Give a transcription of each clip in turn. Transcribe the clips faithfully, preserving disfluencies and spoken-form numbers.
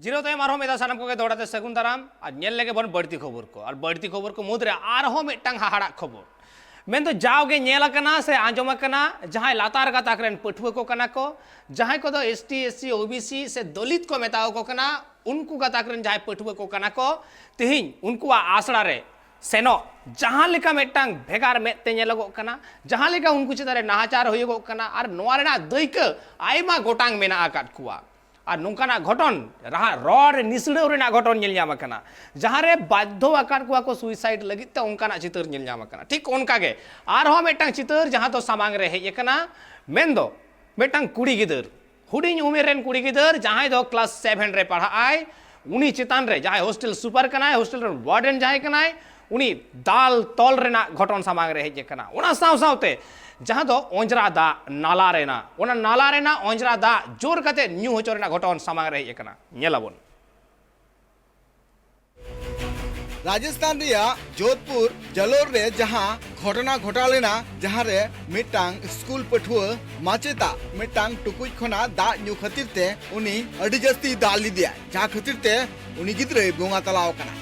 ᱡᱤᱨᱟᱹᱣ ᱛᱟᱭᱚᱢ ᱟᱨᱦᱚᱸ ᱢᱤᱫ ᱫᱷᱟᱣ ᱥᱟᱱᱟᱢ ᱠᱚᱜᱮ ᱫᱚᱦᱲᱟ ᱛᱮ ᱥᱟᱹᱜᱩᱱ ᱫᱟᱨᱟᱢ᱾ ᱟᱨ ᱧᱮᱞ ᱞᱮᱜᱮ ᱵᱚᱱ ᱵᱟᱹᱲᱛᱤ ᱠᱷᱚᱵᱚᱨ ᱠᱚ᱾ ᱟᱨ ᱵᱟᱹᱲᱛᱤ ᱠᱷᱚᱵᱚᱨ ᱠᱚ ᱢᱩᱫᱽᱨᱮ ᱟᱨᱦᱚᱸ ᱢᱤᱫᱴᱟᱝ ᱦᱟᱦᱟᱲᱟᱜ ᱠᱷᱚᱵᱚᱨ᱾ ᱢᱮᱱᱫᱚ ᱡᱟᱣᱜᱮ ᱧᱮᱞ ᱟᱠᱟᱱᱟ ᱥᱮ ᱟᱸᱡᱚᱢ ᱟᱠᱟᱱᱟ, ᱡᱟᱦᱟᱸᱭ ᱞᱟᱛᱟᱨ ᱜᱟᱛᱟᱠ ᱨᱮᱱ ᱯᱟᱹᱴᱷᱩᱣᱟᱹ ᱠᱚ ᱠᱟᱱᱟ ᱠᱚ, ᱡᱟᱦᱟᱸᱭ ᱠᱚᱫᱚ ST, SC, OBC ᱥᱮ ᱫᱚᱞᱤᱛ ᱠᱚ ᱢᱮᱛᱟᱣ ᱠᱚ ᱠᱟᱱᱟ, ᱩᱱᱠᱩ ᱜᱟᱛᱟᱠ ᱨᱮᱱ ᱡᱟᱦᱟᱸᱭ ᱯᱟᱹᱴᱷᱩᱣᱟᱹ ᱠᱚ ᱠᱟᱱᱟ ᱠᱚ, ᱛᱮᱦᱮᱧ ᱩᱱᱠᱩᱣᱟᱜ ᱟᱥᱲᱟ ᱨᱮ ᱥᱮᱱᱚᱜ ᱡᱟᱦᱟᱸ ᱞᱮᱠᱟ ᱢᱤᱫᱴᱟᱝ ᱵᱷᱮᱜᱟᱨ ᱢᱮᱫ ᱛᱮ ᱧᱮᱞᱚᱜᱚᱜ ᱠᱟᱱᱟ, ᱡᱟᱦᱟᱸ ᱞᱮᱠᱟ ᱩᱱᱠᱩ ᱪᱮᱛᱟᱱ ᱨᱮ ᱱᱟᱦᱟᱪᱟᱨ ᱦᱩᱭᱩᱜᱚᱜ ᱠᱟᱱᱟ, ᱟᱨ ᱱᱚᱣᱟ ᱨᱮᱱᱟᱜ ᱫᱟᱹᱭᱠᱟᱹ ᱟᱭᱢᱟ ᱜᱚᱴᱟᱝ ᱢᱮᱱᱟᱜ ᱟᱠᱟᱫ ᱠᱚᱣᱟ᱾ ᱟᱨ ᱱᱚᱝᱠᱟᱱᱟᱜ ᱜᱷᱚᱴᱚᱱ ᱨᱟᱦᱟ-, ᱨᱚᱲ ᱱᱤᱥᱲᱟᱹᱣ ᱨᱮᱱᱟᱜ ᱜᱷᱚᱴᱚᱱ ᱧᱮᱞ ᱧᱟᱢ ᱟᱠᱟᱱᱟ, ᱡᱟᱦᱟᱸ ᱨᱮ ᱵᱟᱫᱽᱫᱷᱚ ᱟᱠᱟᱫ ᱠᱚᱣᱟ ᱠᱚ suicide ᱞᱟᱹᱜᱤᱫ ᱛᱮ, ᱚᱱᱠᱟᱱᱟᱜ ᱪᱤᱛᱟᱹᱨ ᱧᱮᱞ ᱧᱟᱢ ᱟᱠᱟᱱᱟ᱾ ᱴᱷᱤᱠ ᱚᱱᱠᱟ ᱜᱮ ᱟᱨᱦᱚᱸ ᱢᱤᱫᱴᱟᱝ ᱪᱤᱛᱟᱹᱨ ᱡᱟᱦᱟᱸ ᱫᱚ ᱥᱟᱢᱟᱝ ᱨᱮ ᱦᱮᱡ ᱟᱠᱟᱱᱟ, ᱢᱮᱱᱫᱚ ᱢᱤᱫᱴᱟᱝ ᱠᱩᱲᱤ ᱜᱤᱫᱟᱹᱨ, ᱦᱩᱰᱤᱧ ᱩᱢᱮᱨ ᱨᱮᱱ ᱠᱩᱲᱤ ᱜᱤᱫᱟᱹᱨ ᱡᱟᱦᱟᱸᱭ ᱫᱚ class seven ᱨᱮ ᱯᱟᱲᱦᱟᱜ ᱟᱭ, ᱩᱱᱤ ᱪᱮᱛᱟᱱ ᱨᱮ ᱡᱟᱦᱟᱸᱭ hostel super ᱠᱟᱱᱟᱭ, hostel ᱨᱮᱱ warden ᱡᱟᱦᱟᱸᱭ ᱠᱟᱱᱟᱭ, ᱩᱱᱤ ᱫᱟᱞ ᱛᱚᱞ ᱨᱮᱱᱟᱜ ᱜᱷᱚᱴᱚᱱ ᱥᱟᱢᱟᱝ ᱨᱮ ᱦᱮᱡ ᱟᱠᱟᱱᱟ᱾ ᱚᱱᱟ ᱥᱟᱶ ᱥᱟᱶᱛᱮ ᱡᱟᱦᱟᱸ ᱫᱚ ᱚᱸᱡᱽᱨᱟ ᱫᱟᱜ ᱱᱟᱞᱟ ᱨᱮᱱᱟᱜ, ᱚᱱᱟ ᱱᱟᱞᱟ ᱨᱮᱱᱟᱜ ᱚᱸᱡᱽᱨᱟ ᱫᱟᱜ ᱡᱳᱨ ᱠᱟᱛᱮ ᱧᱩ ᱦᱚᱪᱚ ᱨᱮᱱᱟᱜ ᱜᱷᱚᱴᱚᱱ ᱥᱟᱢᱟᱝ ᱨᱮ ᱦᱮᱡ ᱟᱠᱟᱱᱟ᱾ ᱧᱮᱞᱟᱵᱚᱱ᱾ ᱨᱟᱡᱚᱥᱛᱷᱟᱱ ᱨᱮᱭᱟᱜ ᱡᱳᱫᱷᱯᱩᱨ ᱡᱟᱞᱳᱨ ᱨᱮ ᱡᱟᱦᱟᱸ ᱜᱷᱚᱴᱚᱱᱟ ᱜᱷᱚᱴᱟᱣ ᱞᱮᱱᱟ, ᱡᱟᱦᱟᱸ ᱨᱮ ᱢᱤᱫᱴᱟᱝ ᱥᱠᱩᱞ ᱯᱟᱹᱴᱷᱩᱣᱟᱹ ᱢᱟᱪᱮᱛᱟᱜ ᱢᱤᱫᱴᱟᱝ ᱴᱩᱠᱩᱡ ᱠᱷᱚᱱᱟᱜ ᱫᱟᱜ ᱧᱩ ᱠᱷᱟᱹᱛᱤᱨ ᱛᱮ ᱩᱱᱤ ᱟᱹᱰᱤ ᱡᱟᱹᱥᱛᱤ ᱫᱟᱞ ᱞᱮᱫᱮᱭᱟᱭ, ᱡᱟᱦᱟᱸ ᱠᱷᱟᱹᱛᱤᱨ ᱛᱮ ᱩᱱᱤ ᱜᱤᱫᱽᱨᱟᱹᱭ ᱵᱚᱸᱜᱟ ᱛᱟᱞᱟᱣ ᱟᱠᱟᱱᱟ᱾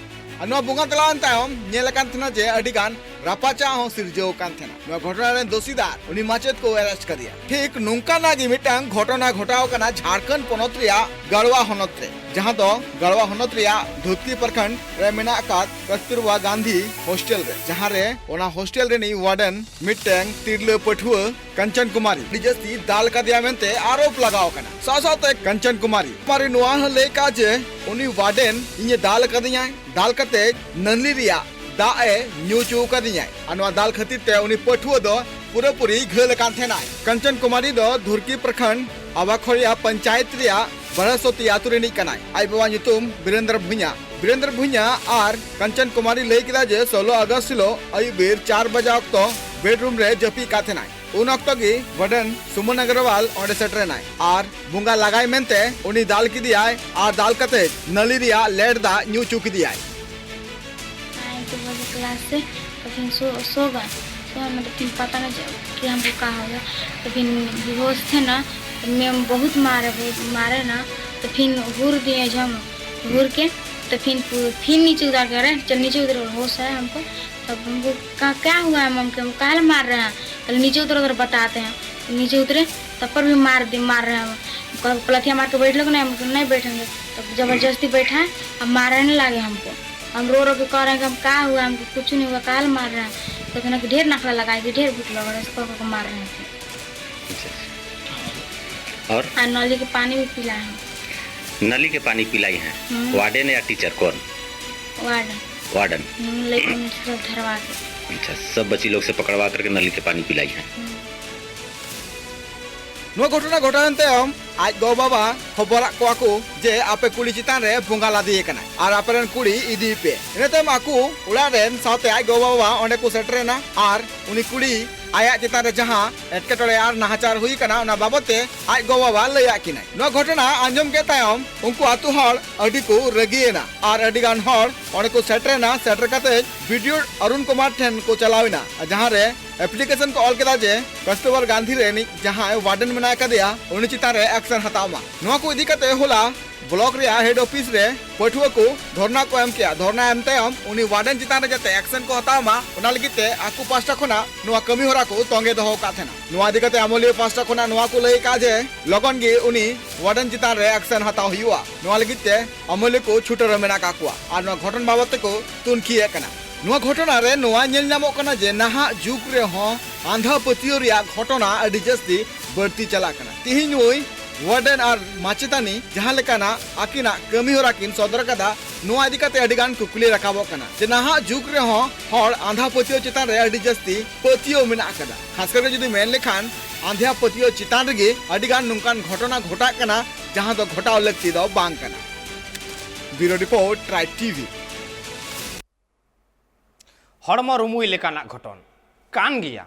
ᱟᱨ ᱱᱚᱣᱟ ᱵᱚᱸᱜᱟ ᱛᱟᱞᱟᱣᱮᱱ ᱛᱟᱭᱚᱢ ᱧᱮᱞ ᱟᱠᱟᱱ ᱛᱟᱦᱮᱱᱟ ᱡᱮ ᱟᱹᱰᱤ ᱜᱟᱱ ᱨᱟᱯᱟᱪᱟᱜ ᱦᱚᱸ ᱥᱤᱨᱡᱟᱹᱣ ᱟᱠᱟᱱ ᱛᱟᱦᱮᱱᱟ᱾ ᱱᱚᱣᱟ ᱜᱷᱚᱴᱚᱱᱟ ᱨᱮᱱ ᱫᱚᱥᱤᱫᱟᱨ ᱩᱱᱤ ᱢᱟᱪᱮᱛ ᱠᱚ arrest ᱠᱟᱫᱮᱭᱟ᱾ ᱴᱷᱤᱠ ᱱᱚᱝᱠᱟᱱᱟᱜ ᱜᱮ ᱢᱤᱫᱴᱟᱝ ᱜᱷᱚᱴᱚᱱᱟ ᱜᱷᱚᱴᱟᱣ ᱟᱠᱟᱱᱟ ᱡᱷᱟᱲᱠᱷᱚᱸᱰ ᱯᱚᱱᱚᱛ ᱨᱮᱭᱟᱜ ᱜᱟᱲᱣᱟ ᱦᱚᱱᱚᱛ ᱨᱮ, ᱡᱟᱦᱟᱸ ᱫᱚ ᱜᱟᱲᱣᱟ ᱦᱚᱱᱚᱛ ᱨᱮᱭᱟᱜ ᱫᱷᱩᱛᱠᱤ ᱯᱨᱚᱠᱷᱚᱸᱰ ᱨᱮ ᱢᱮᱱᱟᱜ ᱟᱠᱟᱫ ᱠᱟᱥᱛᱩᱨᱵᱟ ᱜᱟᱱᱫᱷᱤ ᱦᱳᱥᱴᱮᱞ ᱨᱮ, ᱡᱟᱦᱟᱸ ᱨᱮ ᱚᱱᱟ ᱦᱳᱥᱴᱮᱞ ᱨᱤᱱᱤᱡ warden ᱢᱤᱫᱴᱟᱝ ᱛᱤᱨᱞᱟᱹ ᱯᱟᱹᱴᱷᱩᱣᱟᱹ ᱠᱟᱧᱪᱚᱱ ᱠᱩᱢᱟᱨᱤ ᱟᱹᱰᱤ ᱡᱟᱹᱥᱛᱤ ᱫᱟᱞ ᱠᱟᱫᱮᱭᱟ ᱢᱮᱱᱛᱮ ᱟᱨᱳᱯ ᱞᱟᱜᱟᱣ ᱟᱠᱟᱱᱟ᱾ ᱥᱟᱶ ᱥᱟᱶᱛᱮ ᱠᱟᱧᱪᱚᱱ ᱠᱩᱢᱟᱨᱤ, ᱠᱩᱢᱟᱨᱤ ᱱᱚᱣᱟ ᱦᱚᱸ ᱞᱟᱹᱭ ᱠᱟᱜᱼᱟ ᱡᱮ ᱩᱱᱤ warden ᱤᱧᱮ ᱫᱟᱞ ᱟᱠᱟᱫᱤᱧᱟᱭ, ᱫᱟᱞ ᱠᱟᱛᱮ ᱱᱟᱹᱞᱤ ᱨᱮᱭᱟᱜ ᱫᱟᱜ ᱮ ᱧᱩ ᱦᱚᱪᱚ ᱟᱠᱟᱫᱤᱧᱟᱭ᱾ ᱟᱨ ᱱᱚᱣᱟ ᱫᱟᱞ ᱠᱷᱟᱹᱛᱤᱨ ᱛᱮ ᱩᱱᱤ ᱯᱟᱹᱴᱷᱩᱣᱟᱹ ᱫᱚ ᱯᱩᱨᱟᱹᱯᱩᱨᱤ ᱜᱷᱟᱹᱞ ᱟᱠᱟᱱ ᱛᱟᱦᱮᱱᱟᱭ᱾ ᱠᱟᱧᱪᱚᱱ ᱠᱩᱢᱟᱨᱤ ᱫᱚ ᱫᱷᱩᱨᱠᱤ ᱯᱨᱚᱠᱷᱚᱸᱰ ᱟᱵᱟᱠᱷᱚᱲᱤᱭᱟ ᱯᱚᱧᱪᱟᱭᱮᱛ ᱨᱮᱭᱟᱜ ᱵᱨᱚᱦᱚᱥᱯᱚᱛᱤ ᱟᱛᱳ ᱨᱤᱱᱤᱡ ᱠᱟᱱᱟᱭ᱾ ᱟᱡ ᱵᱟᱵᱟ ᱧᱩᱛᱩᱢ ᱵᱤᱨᱮᱱᱫᱨᱚ ᱵᱷᱩᱸᱭᱟ᱾ ᱵᱤᱨᱮᱱᱫᱨᱚ ᱵᱷᱩᱸᱭᱟ ᱟᱨ ᱠᱟᱧᱪᱚᱱ ᱠᱩᱢᱟᱨᱤ ᱞᱟᱹᱭ ᱠᱮᱫᱟ ᱡᱮ ᱥᱳᱞᱳ ᱟᱜᱚᱥᱴ ᱦᱤᱞᱳᱜ ᱟᱹᱭᱩᱵ ᱵᱮᱨ ᱪᱟᱨ ᱵᱟᱡᱟ ᱚᱠᱛᱚ bedroom ᱨᱮ ᱡᱟᱹᱯᱤᱫ ᱠᱟᱫ ᱛᱟᱦᱮᱱᱟᱭ᱾ ᱩᱱ ᱚᱠᱛᱚ ᱜᱮ warden ᱥᱩᱢᱚᱱ ᱟᱜᱨᱚᱣᱟᱞ ᱚᱸᱰᱮ ᱥᱮᱴᱮᱨᱮᱱᱟᱭ ᱟᱨ ᱵᱚᱸᱜᱟ ᱞᱟᱜᱟᱭ ᱢᱮᱱᱛᱮ ᱩᱱᱤ ᱫᱟᱞ ᱠᱮᱫᱮᱭᱟᱭ ᱟᱨ ᱫᱟᱞ ᱠᱟᱛᱮ ᱱᱟᱹᱞᱤ ᱨᱮᱭᱟᱜ ᱞᱮᱴ ᱫᱟᱜ ᱧᱩ ᱦᱚᱪᱚ ᱠᱮᱫᱮᱭᱟᱭ᱾ ᱱᱟᱭᱤᱱᱛᱷ ᱵᱚᱡᱮ ᱠᱞᱟᱥ ᱥᱮ, ᱛᱚ ᱯᱷᱤᱨ ᱥᱚ, ᱥᱚ ᱜᱮ, ᱥᱚ ᱢᱚᱛᱞᱚᱵ ᱯᱷᱤᱨ ᱯᱟᱛᱟ ᱢᱮ ᱡᱮ ᱠᱤ ᱦᱟᱢᱠᱳ ᱠᱟᱦᱟ ᱦᱳᱜᱟ, ᱛᱚ ᱯᱷᱤᱨ ᱵᱮᱦᱳᱥ ᱛᱷᱮ ᱱᱟ, ᱢᱮᱢ ᱵᱚᱦᱩᱛ ᱢᱟᱨᱮ, ᱵᱚᱦᱩᱛ ᱢᱟᱨᱮ ᱱᱟ, तो फिर घूर दिए जब हम, घूर के तो फिर पु- फिर नीचे उतार के, "अरे चल नीचे उतर, होश है हमको।" तब हमको कहा, "क्या हुआ है मम के, काहे मार रहे हैं?" बोले, "नीचे उतर उतर बताते हैं।" तो नीचे उतरे, तब पर भी मार दे, मार रहे हैं। कब पलथिया मार के बैठ लोग ना, हम नहीं बैठेंगे। तब जबरदस्ती बैठा है, अब मारने लगे हमको। हम रो रो के कह रहे हैं कि हम, "क्या हुआ, हमको कुछ नहीं हुआ, काहे मार रहे हैं?" तो कहना कि ढेर नखरा लगा है कि ढेर भूत लग रहा है, ऐसे कह के मार रहे हैं। अच्छा, अच्छा। और? और नली के पानी भी पिलाए हैं। नली के पानी पिलाई हैं? हम्म। वार्डन या टीचर, कौन? वार्डन। वार्डन। हम्म, लेकिन सब धरवा के। अच्छा, सब बच्ची लोग से पकड़वा करके नली के पानी पिलाई हैं। हम्म। ᱱᱚᱣᱟ ᱜᱷᱚᱴᱚᱱᱟ ᱜᱷᱚᱴᱟᱣᱮᱱ ᱛᱟᱭᱚᱢ ᱟᱡ ᱜᱚ ᱵᱟᱵᱟ ᱠᱷᱚᱵᱚᱨᱟᱫ ᱠᱚᱣᱟ ᱠᱚ ᱡᱮ ᱟᱯᱮ ᱠᱩᱲᱤ ᱪᱮᱛᱟᱱ ᱨᱮ ᱵᱚᱸᱜᱟ ᱞᱟᱫᱮ ᱟᱠᱟᱱᱟᱭ ᱟᱨ ᱟᱯᱮᱨᱮᱱ ᱠᱩᱲᱤ ᱤᱫᱤᱭᱮ ᱯᱮ᱾ ᱤᱱᱟᱹ ᱛᱟᱭᱚᱢ ᱟᱠᱚ ᱚᱲᱟᱜ ᱨᱮᱱ ᱥᱟᱶᱛᱮ ᱟᱡ ᱜᱚ ᱵᱟᱵᱟ ᱚᱸᱰᱮ ᱠᱚ ᱥᱮᱴᱮᱨᱮᱱᱟ ᱟᱨ ᱩᱱᱤ ᱠᱩᱲᱤ ᱟᱭᱟᱜ ᱪᱮᱛᱟᱱ ᱨᱮ ᱡᱟᱦᱟᱸ ᱮᱴᱠᱮᱴᱚᱬᱮ ᱟᱨ ᱱᱟᱦᱟᱪᱟᱨ ᱦᱩᱭ ᱟᱠᱟᱱᱟ, ᱚᱱᱟ ᱵᱟᱵᱚᱛ ᱛᱮ ᱟᱡ ᱜᱚ ᱵᱟᱵᱟ ᱞᱟᱹᱭᱟᱫ ᱠᱤᱱᱟᱭ᱾ ᱱᱚᱣᱟ ᱜᱷᱚᱴᱚᱱᱟ ᱟᱸᱡᱚᱢ ᱠᱮᱫ ᱛᱟᱭᱚᱢ ᱩᱱᱠᱩ ᱟᱛᱳ ᱦᱚᱲ ᱟᱹᱰᱤ ᱠᱚ ᱨᱟᱹᱜᱤᱭᱮᱱᱟ ᱟᱨ ᱟᱹᱰᱤ ᱜᱟᱱ ᱦᱚᱲ ᱚᱸᱰᱮ ᱠᱚ ᱥᱮᱴᱮᱨᱮᱱᱟ᱾ ᱥᱮᱴᱮᱨ ᱠᱟᱛᱮ ᱵᱤ ᱰᱤ ᱳ ᱚᱨᱩᱱ ᱠᱩᱢᱟᱨ ᱴᱷᱮᱱ ᱠᱚ ᱪᱟᱞᱟᱣ ᱮᱱᱟ, ᱡᱟᱦᱟᱸ ᱨᱮ ᱮᱯᱞᱤᱠᱮᱥᱚᱱ ᱠᱚ ᱚᱞ ᱠᱮᱫᱟ ᱡᱮ ᱠᱚᱥᱛᱩᱨᱵᱟ ᱜᱟᱱᱫᱷᱤ ᱨᱮᱱᱤᱡ ᱡᱟᱦᱟᱸᱭ ᱣᱟᱨᱰᱮᱱ ᱢᱮᱱᱟᱭ ᱟᱠᱟᱫᱮᱭᱟ, ᱩᱱᱤ ᱪᱮᱛᱟᱱ ᱨᱮ ᱮᱠᱥᱚᱱ ᱦᱟᱛᱟᱣ ᱢᱟ᱾ ᱱᱚᱣᱟ ᱠᱚ ᱤᱫᱤ ᱠᱟᱛᱮ ᱦᱚᱞᱟ ᱵᱞᱚᱠ ᱨᱮᱭᱟᱜ ᱦᱮᱰ ᱚᱯᱷᱤᱥ ᱨᱮ ᱯᱟᱹᱴᱷᱩᱣᱟᱹ ᱠᱚ ᱫᱷᱚᱨᱱᱟ ᱠᱚ ᱮᱢ ᱠᱮᱜᱼᱟ᱾ ᱫᱷᱚᱨᱱᱟ ᱮᱢ ᱛᱟᱭᱚᱢ ᱩᱱᱤ ᱣᱟᱨᱰᱮᱱ ᱪᱮᱛᱟᱱ ᱨᱮ ᱡᱟᱛᱮ ᱮᱠᱥᱚᱱ ᱠᱚ ᱦᱟᱛᱟᱣ ᱢᱟ, ᱚᱱᱟ ᱞᱟᱹᱜᱤᱫ ᱛᱮ ᱟᱠᱚ ᱯᱟᱥᱴᱟ ᱠᱷᱚᱱᱟᱜ ᱱᱚᱣᱟ ᱠᱟᱹᱢᱤ ᱦᱚᱨᱟ ᱠᱚ ᱛᱚᱸᱜᱮ ᱫᱚᱦᱚ ᱟᱠᱟᱫ ᱛᱟᱦᱮᱱᱟ᱾ ᱱᱚᱣᱟ ᱤᱫᱤ ᱠᱟᱛᱮ ᱟᱢᱚᱞᱤᱭᱟᱹ ᱯᱟᱥᱴᱟ ᱠᱷᱚᱱᱟᱜ ᱱᱚᱣᱟ ᱠᱚ ᱞᱟᱹᱭ ᱟᱠᱟᱫᱼᱟ ᱡᱮ ᱞᱚᱜᱚᱱ ᱜᱮ ᱩᱱᱤ ᱣᱟᱨᱰᱮᱱ ᱪᱮᱛᱟᱱ ᱨᱮ ᱮᱠᱥᱚᱱ ᱦᱟᱛᱟᱣ ᱦᱩᱭᱩᱜᱼᱟ᱾ ᱱᱚᱣᱟ ᱞᱟᱹᱜᱤᱫ ᱛᱮ ᱟᱢᱚᱞᱤᱭᱟᱹ ᱠᱚ ᱪᱷᱩᱴᱟᱹᱣ ᱨᱮ ᱢᱮᱱᱟᱜ ᱟᱠᱟᱫ ᱠᱚᱣᱟ ᱟᱨ ᱱᱚᱣᱟ ᱜᱷᱚᱴᱚᱱ ᱵᱟᱵᱚᱫ ᱛᱮᱠᱚ ᱛᱩᱱᱠᱷᱤ ᱟᱠᱟᱱᱟ᱾ ᱱᱚᱣᱟ ᱜᱷᱚᱴᱚᱱᱟ ᱨᱮ ᱱᱚᱣᱟ ᱧᱮᱞ ᱧᱟᱢᱚᱜ ᱠᱟᱱᱟ ᱡᱮ ᱱᱟᱦᱟᱜ ᱡᱩᱜᱽ ᱨᱮᱦᱚᱸ ᱟᱸᱫᱷᱟ ᱯᱟᱹᱛᱭᱟᱹᱣ ᱨᱮᱭᱟᱜ ᱜᱷᱚᱴᱚᱱᱟ ᱟᱹᱰᱤ ᱡᱟᱹᱥᱛᱤ ᱵᱟᱹᱲᱛᱤ ᱪᱟᱞᱟᱜ ᱠᱟᱱᱟ᱾ ᱛᱤᱦᱤᱧ ᱱᱩᱭ ᱣᱟᱨᱰᱮᱱ ᱟᱨ ᱢᱟᱪᱮᱛᱟᱹᱱᱤ ᱡᱟᱦᱟᱸ ᱞᱮᱠᱟᱱᱟᱜ ᱟᱹᱠᱤᱱᱟᱜ ᱠᱟᱹᱢᱤ ᱦᱚᱨᱟ ᱠᱤᱱ ᱥᱚᱫᱚᱨ ᱟᱠᱟᱫᱟ, ᱱᱚᱣᱟ ᱤᱫᱤ ᱠᱟᱛᱮ ᱟᱹᱰᱤ ᱜᱟᱱ ᱠᱩᱠᱞᱤ ᱨᱟᱠᱟᱵᱚᱜ ᱠᱟᱱᱟ ᱡᱮ ᱱᱟᱦᱟᱜ ᱡᱩᱜᱽ ᱨᱮᱦᱚᱸ ᱦᱚᱲ ᱟᱸᱫᱷᱟ ᱯᱟᱹᱛᱭᱟᱹᱣ ᱪᱮᱛᱟᱱ ᱨᱮ ᱟᱹᱰᱤ ᱡᱟᱹᱥᱛᱤ ᱯᱟᱹᱛᱭᱟᱹᱣ ᱢᱮᱱᱟᱜ ᱟᱠᱟᱫᱟ᱾ ᱠᱷᱟᱥ ᱠᱟᱨᱛᱮ ᱡᱩᱫᱤ ᱢᱮᱱ ᱞᱮᱠᱷᱟᱱ, ᱟᱸᱫᱷᱟ ᱯᱟᱹᱛᱭᱟᱹᱣ ᱪᱮᱛᱟᱱ ᱨᱮᱜᱮ ᱟᱹᱰᱤ ᱜᱟᱱ ᱱᱚᱝᱠᱟᱱ ᱜᱷᱚᱴᱚᱱᱟ ᱜᱷᱚᱴᱟᱜ ᱠᱟᱱᱟ, ᱡᱟᱦᱟᱸ ᱫᱚ ᱜᱷᱚᱴᱟᱣ ᱞᱟᱹᱠᱛᱤ ᱫᱚ ᱵᱟᱝ ᱠᱟᱱᱟ᱾ ᱵᱤᱭᱩᱨᱳ ᱨᱤᱯᱳᱨᱴ, ᱴᱨᱟᱭᱤᱵᱽ ᱴᱤ ᱵᱷᱤ᱾ ᱦᱚᱲᱢᱚ ᱨᱩᱢᱩᱭ ᱞᱮᱠᱟᱱᱟᱜ ᱜᱷᱚᱴᱚᱱ ᱠᱟᱱ ᱜᱮᱭᱟ᱾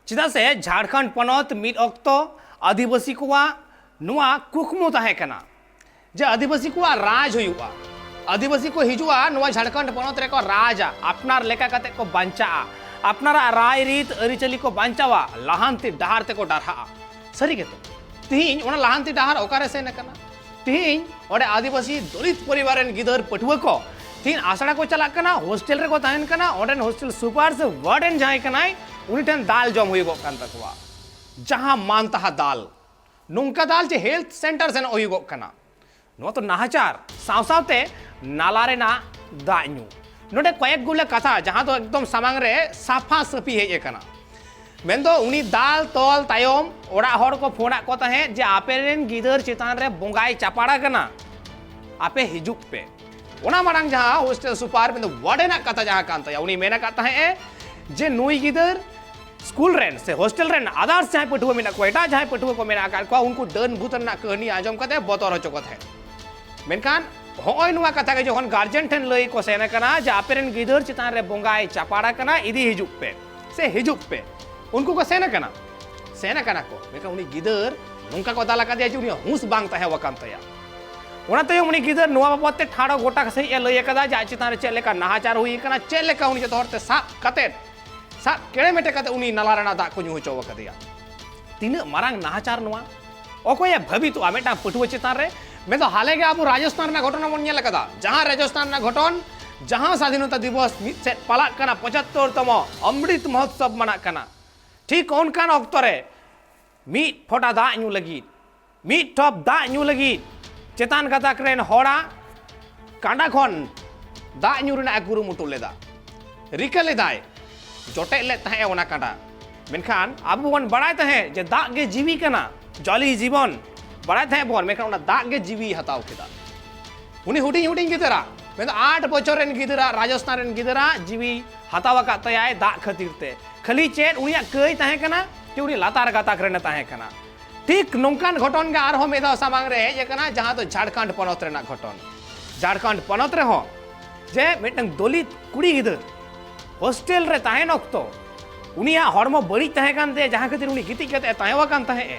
ᱪᱮᱫᱟᱜ ᱥᱮ ᱡᱷᱟᱲᱠᱷᱚᱸᱰ ᱯᱚᱱᱚᱛ ᱢᱤᱫ ᱚᱠᱛᱚ ᱟᱹᱫᱤᱵᱟᱹᱥᱤ ᱠᱚᱣᱟᱜ ᱱᱚᱣᱟ ᱠᱩᱠᱢᱩ ᱛᱟᱦᱮᱸ ᱠᱟᱱᱟ ᱡᱮ ᱟᱹᱫᱤᱵᱟᱹᱥᱤ ᱠᱚᱣᱟᱜ ᱨᱟᱡᱽ ᱦᱩᱭᱩᱜᱼᱟ᱾ ᱟᱹᱫᱤᱵᱟᱹᱥᱤ ᱠᱚ ᱦᱤᱡᱩᱜᱼᱟ, ᱱᱚᱣᱟ ᱡᱷᱟᱲᱠᱷᱚᱸᱰ ᱯᱚᱱᱚᱛ ᱨᱮᱠᱚ ᱨᱟᱡᱟ, ᱟᱯᱱᱟᱨ ᱞᱮᱠᱟ ᱠᱟᱛᱮ ᱠᱚ ᱵᱟᱧᱪᱟᱜᱼᱟ, ᱟᱯᱱᱟᱨᱟᱜ ᱨᱟᱭ ᱨᱤᱛ ᱟᱹᱨᱤᱪᱟᱹᱞᱤ ᱠᱚ ᱵᱟᱧᱪᱟᱣᱟ, ᱞᱟᱦᱟᱱᱛᱤ ᱰᱟᱦᱟᱨ ᱛᱮᱠᱚ ᱰᱟᱨᱦᱟᱜᱼᱟ᱾ ᱥᱟᱹᱨᱤ ᱜᱮᱛᱚ, ᱛᱤᱦᱤᱧ ᱚᱱᱟ ᱞᱟᱦᱟᱱᱛᱤ ᱰᱟᱦᱟᱨ ᱚᱠᱟᱨᱮ ᱥᱮᱱ ᱟᱠᱟᱱᱟ? ᱛᱤᱦᱤᱧ ᱚᱸᱰᱮ ᱟᱹᱫᱤᱵᱟᱹᱥᱤ ᱫᱚᱞᱤᱛ ᱯᱚᱨᱤᱵᱟᱨ ᱨᱮᱱ ᱜᱤᱫᱟᱹᱨ ᱯᱟᱹᱴᱷᱩᱣᱟᱹ ᱠᱚ ᱛᱤᱦᱤᱧ ᱟᱥᱲᱟ ᱠᱚ ᱪᱟᱞᱟᱜ ᱠᱟᱱᱟ, ᱦᱳᱥᱴᱮᱞ ᱨᱮᱠᱚ ᱛᱟᱦᱮᱱ ᱠᱟᱱᱟ, ᱚᱸᱰᱮᱱ ᱦᱳᱥᱴᱮᱞ ᱥᱩᱯᱟᱨ ᱥᱮ ᱣᱟᱨᱰᱮᱱ ᱡᱟᱦᱟᱸᱭ ᱠᱟᱱᱟᱭ, ᱩᱱᱤ ᱴᱷᱮᱱ ᱫᱟᱞ ᱡᱚᱢ ᱦᱩᱭᱩᱜᱚᱜ ᱠᱟᱱ ᱛᱟᱠᱚᱣᱟ᱾ ᱡᱟᱦᱟᱸ ᱢᱟᱱ ᱛᱟᱦᱟ ᱫᱟᱞ, ᱱᱚᱝᱠᱟ ᱫᱟᱞ ᱡᱮ ᱦᱮᱞᱛᱷ ᱥᱮᱱᱴᱟᱨ ᱥᱮᱱᱚᱜ ᱦᱩᱭᱩᱜᱚᱜ ᱠᱟᱱᱟ᱾ ᱱᱚᱣᱟ ᱛᱚ ᱱᱟᱦᱟᱪᱟᱨ, ᱥᱟᱶ ᱥᱟᱶᱛᱮ ᱱᱟᱞᱟ ᱨᱮᱱᱟᱜ ᱫᱟᱜ ᱧᱩ᱾ ᱱᱚᱰᱮ ᱠᱚᱭᱮᱠ ᱜᱩᱞᱟᱹ ᱠᱟᱛᱷᱟ ᱡᱟᱦᱟᱸ ᱫᱚ ᱮᱠᱫᱚᱢ ᱥᱟᱢᱟᱝ ᱨᱮ ᱥᱟᱯᱷᱟ ᱥᱟᱹᱯᱷᱤ ᱦᱮᱡ ᱟᱠᱟᱱᱟ᱾ ᱢᱮᱱᱫᱚ ᱩᱱᱤ ᱫᱟᱞ ᱛᱚᱞ ᱛᱟᱭᱚᱢ ᱚᱲᱟᱜ ᱦᱚᱲ ᱠᱚ ᱯᱷᱳᱱᱟᱫ ᱠᱚ ᱛᱟᱦᱮᱸᱫ ᱡᱮ ᱟᱯᱮ ᱨᱮᱱ ᱜᱤᱫᱟᱹᱨ ᱪᱮᱛᱟᱱ ᱨᱮ ᱵᱚᱸᱜᱟᱭ ᱪᱟᱯᱟᱲ ᱟᱠᱟᱱᱟ, ᱟᱯᱮ ᱦᱤᱡᱩᱜ ᱯᱮ᱾ ᱚᱱᱟ ᱢᱟᱲᱟᱝ ᱡᱟᱦᱟᱸ ᱦᱳᱥᱴᱮᱞ ᱥᱩᱯᱟᱨ ᱢᱮᱱᱫᱚ ᱣᱟᱨᱰᱮᱱᱟᱜ ᱠᱟᱛᱷᱟ ᱡᱟᱦᱟᱸ ᱠᱟᱱ ᱛᱟᱭᱟ, ᱩᱱᱤ ᱢᱮᱱ ᱟᱠᱟᱫ ᱛᱟᱦᱮᱸᱫ ᱮ ᱡᱮ ᱱᱩᱭ ᱜᱤᱫᱟᱹᱨ ᱥᱠᱩᱞ ᱨᱮᱱ ᱥᱮ ᱦᱳᱥᱴᱮᱞ ᱨᱮᱱ ᱟᱫᱟᱨᱥ ᱡᱟᱦᱟᱸᱭ ᱯᱟᱹᱴᱷᱩᱣᱟᱹ ᱢᱮᱱᱟᱜ ᱠᱚᱣᱟ, ᱮᱴᱟᱜ ᱡᱟᱦᱟᱸᱭ ᱯᱟᱹᱴᱷᱩᱣᱟᱹ ᱠᱚ ᱢᱮᱱᱟᱜ ᱟᱠᱟᱫ ᱠᱚᱣᱟ, ᱩᱱᱠᱩ ᱰᱟᱹᱱ ᱵᱷᱩᱛ ᱨᱮᱱᱟᱜ ᱠᱟᱹᱦᱱᱤ ᱟᱸᱡᱚᱢ ᱠᱟᱛᱮ ᱵᱚᱛᱚᱨ ᱦᱚᱪᱚ ᱠᱚ ᱛᱟᱦᱮᱸᱫ᱾ ᱢᱮᱱᱠᱷᱟᱱ ᱦᱚᱸᱜᱼᱚᱭ ᱱᱚᱣᱟ ᱠᱟᱛᱷᱟ ᱜᱮ ᱡᱚᱠᱷᱚᱱ ᱜᱟᱨᱡᱮᱱ ᱴᱷᱮᱱ ᱞᱟᱹᱭ ᱠᱚ ᱥᱮᱱ ᱟᱠᱟᱱᱟ ᱡᱮ ᱟᱯᱮ ᱨᱮᱱ ᱜᱤᱫᱟᱹᱨ ᱪᱮᱛᱟᱱ ᱨᱮ ᱵᱚᱸᱜᱟᱭ ᱪᱟᱯᱟᱲ ᱟᱠᱟᱱᱟ, ᱤᱫᱤ ᱦᱤᱡᱩᱜ ᱯᱮ ᱥᱮ ᱦᱤᱡᱩᱜ ᱯᱮ, ᱩᱱᱠᱩ ᱠᱚ ᱥᱮᱱ ᱟᱠᱟᱱᱟ᱾ ᱥᱮᱱ ᱟᱠᱟᱱᱟ ᱠᱚ, ᱢᱮᱱᱠᱷᱟᱱ ᱩᱱᱤ ᱜᱤᱫᱟᱹᱨ ᱱᱚᱝᱠᱟ ᱠᱚ ᱫᱟᱞ ᱟᱠᱟᱫᱮᱭᱟ ᱡᱮ ᱩᱱᱤᱭᱟᱜ ᱦᱩᱸᱥ ᱵᱟᱝ ᱛᱟᱦᱮᱸ ᱟᱠᱟᱱ ᱛᱟᱭᱟ᱾ ᱚᱱᱟ ᱛᱟᱭᱚᱢ ᱩᱱᱤ ᱜᱤᱫᱟᱹᱨ ᱱᱚᱣᱟ ᱵᱟᱵᱚᱫ ᱛᱮ ᱴᱷᱟᱲᱚ ᱜᱚᱴᱟ ᱥᱟᱺᱦᱤᱡ ᱮ ᱞᱟᱹᱭ ᱟᱠᱟᱫᱟ ᱡᱮ ᱟᱡ ᱪᱮᱛᱟᱱ ᱨᱮ ᱪᱮᱫ ᱞᱮᱠᱟ ᱱᱟᱦᱟᱪᱟᱨ ᱦᱩᱭ ᱟᱠᱟᱱᱟ, ᱪᱮᱫ ᱞᱮᱠᱟ ᱩᱱᱤ ᱡᱚᱛᱚ ᱦᱚᱲ ᱛᱮ ᱥᱟᱵ ᱠᱟᱛᱮᱫ, ᱥᱟᱵ ᱠᱮᱲᱮ ᱢᱮᱴᱮ ᱠᱟᱛᱮ ᱩᱱᱤ ᱱᱟᱞᱟ ᱨᱮᱱᱟᱜ ᱫᱟᱜ ᱠᱚ ᱧᱩ ᱦᱚᱪᱚ ᱟᱠᱟᱫᱮᱭᱟ᱾ ᱛᱤᱱᱟᱹᱜ ᱢᱟᱨᱟᱝ ᱱᱟᱦᱟᱪᱟᱨ ᱱᱚᱣᱟ! ᱚᱠᱚᱭᱮ ᱵᱷᱟᱹᱵᱤᱛᱚᱜᱼᱟ ᱢᱤᱫᱴᱟᱝ ᱯᱟᱹᱴᱷᱩᱣᱟᱹ ᱪᱮᱛᱟᱱ ᱨᱮ? ᱢᱮᱱᱫᱚ ᱦᱟᱞᱮ ᱜᱮ ᱟᱵᱚ ᱨᱟᱡᱚᱥᱛᱷᱟᱱ ᱨᱮᱱᱟᱜ ᱜᱷᱚᱴᱚᱱᱟ ᱵᱚᱱ ᱧᱮᱞ ᱟᱠᱟᱫᱟ᱾ ᱡᱟᱦᱟᱸ ᱨᱟᱡᱚᱥᱛᱷᱟᱱ ᱨᱮᱱᱟᱜ ᱜᱷᱚᱴᱚᱱ, ᱡᱟᱦᱟᱸ ᱥᱟᱫᱷᱤᱱᱚᱛᱟ ᱫᱤᱵᱚᱥ ᱢᱤᱫ ᱥᱮᱫ ᱯᱟᱞᱟᱜ ᱠᱟᱱᱟ, ᱯᱚᱸᱪᱟᱛᱛᱳᱨ ᱛᱚᱢᱚ ᱚᱢᱨᱤᱛ ᱢᱚᱦᱳᱛᱥᱚᱵ ᱢᱟᱱᱟᱜ ᱠᱟᱱᱟ, ᱴᱷᱤᱠ ᱚᱱᱠᱟᱱ ᱚᱠᱛᱚ ᱨᱮ ᱢᱤᱫ ᱯᱷᱚᱴᱟ ᱫᱟᱜ ᱧᱩ ᱞᱟᱹᱜᱤᱫ, ᱢᱤᱫ ᱴᱷᱚᱯ ᱫᱟᱜ ᱧᱩ ᱞᱟᱹᱜᱤᱫ ᱪᱮᱛᱟᱱ ᱜᱟᱛᱟᱠ ᱨᱮᱱ ᱦᱚᱲᱟᱜ ᱠᱟᱸᱰᱟ ᱠᱷᱚᱱ ᱫᱟᱜ ᱧᱩ ᱨᱮᱱᱟᱜ ᱮ ᱠᱩᱨᱩᱢᱩᱴᱩ ᱞᱮᱫᱟ, ᱨᱤᱠᱟᱹ ᱞᱮᱫᱟᱭ, ᱡᱚᱴᱮᱫ ᱞᱮᱫ ᱛᱟᱦᱮᱸᱫ ᱮ ᱚᱱᱟ ᱠᱟᱸᱰᱟ᱾ ᱢᱮᱱᱠᱷᱟᱱ ᱟᱵᱚ ᱵᱚᱱ ᱵᱟᱲᱟᱭ ᱛᱟᱦᱮᱸᱫ ᱡᱮ ᱫᱟᱜ ᱜᱮ ᱡᱤᱣᱤ ᱠᱟᱱᱟ, ᱡᱚᱞ ᱦᱤ ᱡᱤᱵᱚᱱ, ᱵᱟᱲᱟᱭ ᱛᱟᱦᱮᱸᱫ ᱵᱚᱱ, ᱢᱮᱱᱠᱷᱟᱱ ᱚᱱᱟ ᱫᱟᱜ ᱜᱮ ᱡᱤᱣᱤᱭ ᱦᱟᱛᱟᱣ ᱠᱮᱫᱟ᱾ ᱩᱱᱤ ᱦᱩᱰᱤᱧ ᱦᱩᱰᱤᱧ ᱜᱤᱫᱽᱨᱟᱹ, ᱢᱮᱱᱫᱚ ᱟᱴ ᱵᱚᱪᱷᱚᱨ ᱨᱮᱱ ᱜᱤᱫᱽᱨᱟᱹ, ᱨᱟᱡᱚᱥᱛᱷᱟᱱ ᱨᱮᱱ ᱜᱤᱫᱽᱨᱟᱹ ᱡᱤᱣᱤ ᱦᱟᱛᱟᱣ ᱟᱠᱟᱫ ᱛᱟᱭᱟᱭ ᱫᱟᱜ ᱠᱷᱟᱹᱛᱤᱨ ᱛᱮ᱾ ᱠᱷᱟᱹᱞᱤ ᱪᱮᱫ ᱩᱱᱤᱭᱟᱜ ᱠᱟᱹᱭ ᱛᱟᱦᱮᱸ ᱠᱟᱱᱟ ᱡᱮ ᱩᱱᱤ ᱞᱟᱛᱟᱨ ᱜᱟᱛᱟᱠ ᱨᱮᱱᱮ ᱛᱟᱦᱮᱸ ᱠᱟᱱᱟ᱾ ᱴᱷᱤᱠ ᱱᱚᱝᱠᱟᱱ ᱜᱷᱚᱴᱚᱱ ᱜᱮ ᱟᱨᱦᱚᱸ ᱢᱤᱫ ᱫᱷᱟᱣ ᱥᱟᱢᱟᱝ ᱨᱮ ᱦᱮᱡ ᱟᱠᱟᱱᱟ, ᱡᱟᱦᱟᱸ ᱫᱚ ᱡᱷᱟᱲᱠᱷᱚᱸᱰ ᱯᱚᱱᱚᱛ ᱨᱮᱱᱟᱜ ᱜᱷᱚᱴᱚᱱ᱾ ᱡᱷᱟᱲᱠᱷᱚᱸᱰ ᱯᱚᱱᱚᱛ ᱨᱮᱦᱚᱸ ᱡᱮ ᱢᱤᱫᱴᱟᱝ ᱫᱚᱞᱤᱛ ᱠᱩᱲᱤ ᱜᱤᱫᱟᱹᱨ ᱦᱳᱥᱴᱮᱞ ᱨᱮ ᱛᱟᱦᱮᱱ ᱚᱠᱛᱚ ᱩᱱᱤᱭᱟᱜ ᱦᱚᱲᱢᱚ ᱵᱟᱹᱲᱤᱡ ᱛᱟᱦᱮᱸ ᱠᱟᱱ ᱛᱟᱭᱟ, ᱡᱟᱦᱟᱸ ᱠᱷᱟᱹᱛᱤᱨ ᱩᱱᱤ ᱜᱤᱛᱤᱡ ᱠᱟᱛᱮ ᱮ ᱛᱟᱦᱮᱸ ᱟᱠᱟᱱ ᱛᱟᱦᱮᱸᱫ ᱮ᱾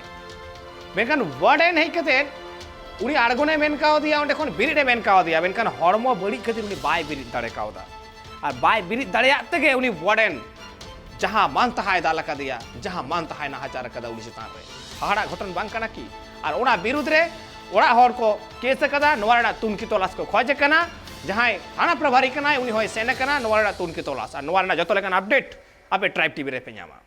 ᱢᱮᱱᱠᱷᱟᱱ ᱣᱟᱨᱰᱮᱱ ᱦᱮᱡ ᱠᱟᱛᱮ ᱩᱱᱤ ᱟᱬᱜᱚᱱᱮ ᱢᱮᱱ ᱠᱟᱣᱫᱮᱭᱟ, ᱚᱸᱰᱮ ᱠᱷᱚᱱ ᱵᱮᱨᱮᱫ ᱮ ᱢᱮᱱ ᱠᱟᱣᱫᱮᱭᱟ, ᱢᱮᱱᱠᱷᱟᱱ ᱦᱚᱲᱢᱚ ᱵᱟᱹᱲᱤᱡ ᱠᱷᱟᱹᱛᱤᱨ ᱩᱱᱤ ᱵᱟᱭ ᱵᱮᱨᱮᱫ ᱫᱟᱲᱮ ᱠᱟᱣᱫᱟ᱾ ᱟᱨ ᱵᱟᱭ ᱵᱮᱨᱮᱫ ᱫᱟᱲᱮᱭᱟᱜ ᱛᱮᱜᱮ ᱩᱱᱤ ᱣᱟᱨᱰᱮᱱ ᱡᱟᱦᱟᱸ ᱢᱟᱱ ᱛᱟᱦᱟᱭ ᱫᱟᱞ ᱟᱠᱟᱫᱮᱭᱟ, ᱡᱟᱦᱟᱸ ᱢᱟᱱ ᱛᱟᱦᱟᱭ ᱱᱟᱦᱟᱪᱟᱨ ᱟᱠᱟᱫᱟ ᱩᱱᱤ ᱪᱮᱛᱟᱱ ᱨᱮ, ᱦᱟᱦᱟᱲᱟᱜ ᱜᱷᱚᱴᱚᱱ ᱵᱟᱝ ᱠᱟᱱᱟ ᱠᱤ? ᱟᱨ ᱚᱱᱟ ᱵᱤᱨᱩᱫᱽ ᱨᱮ ᱚᱲᱟᱜ ᱦᱚᱲ ᱠᱚ ᱠᱮᱥ ᱟᱠᱟᱫᱟ᱾ ᱱᱚᱣᱟ ᱨᱮᱱᱟᱜ ᱛᱩᱱᱠᱷᱤ ᱛᱚᱞᱟᱥ ᱠᱚ ᱠᱷᱚᱡᱽ ᱟᱠᱟᱱᱟ᱾ ᱡᱟᱦᱟᱸᱭ ᱛᱷᱟᱱᱟ ᱯᱨᱚᱵᱷᱟᱨᱤ ᱠᱟᱱᱟᱭ, ᱩᱱᱤ ᱦᱚᱸᱭ ᱥᱮᱱ ᱟᱠᱟᱱᱟ᱾ ᱱᱚᱣᱟ ᱨᱮᱱᱟᱜ ᱛᱩᱱᱠᱷᱤ ᱛᱚᱞᱟᱥ ᱟᱨ ᱱᱚᱣᱟ ᱨᱮᱱᱟᱜ ᱡᱚᱛᱚ ᱞᱮᱠᱟᱱ ᱟᱯᱰᱮᱴ ᱟᱯᱮ ᱴᱨᱟᱭᱤᱵᱽ ᱴᱤᱵᱷᱤ ᱨᱮᱯᱮ ᱧᱟᱢᱟ᱾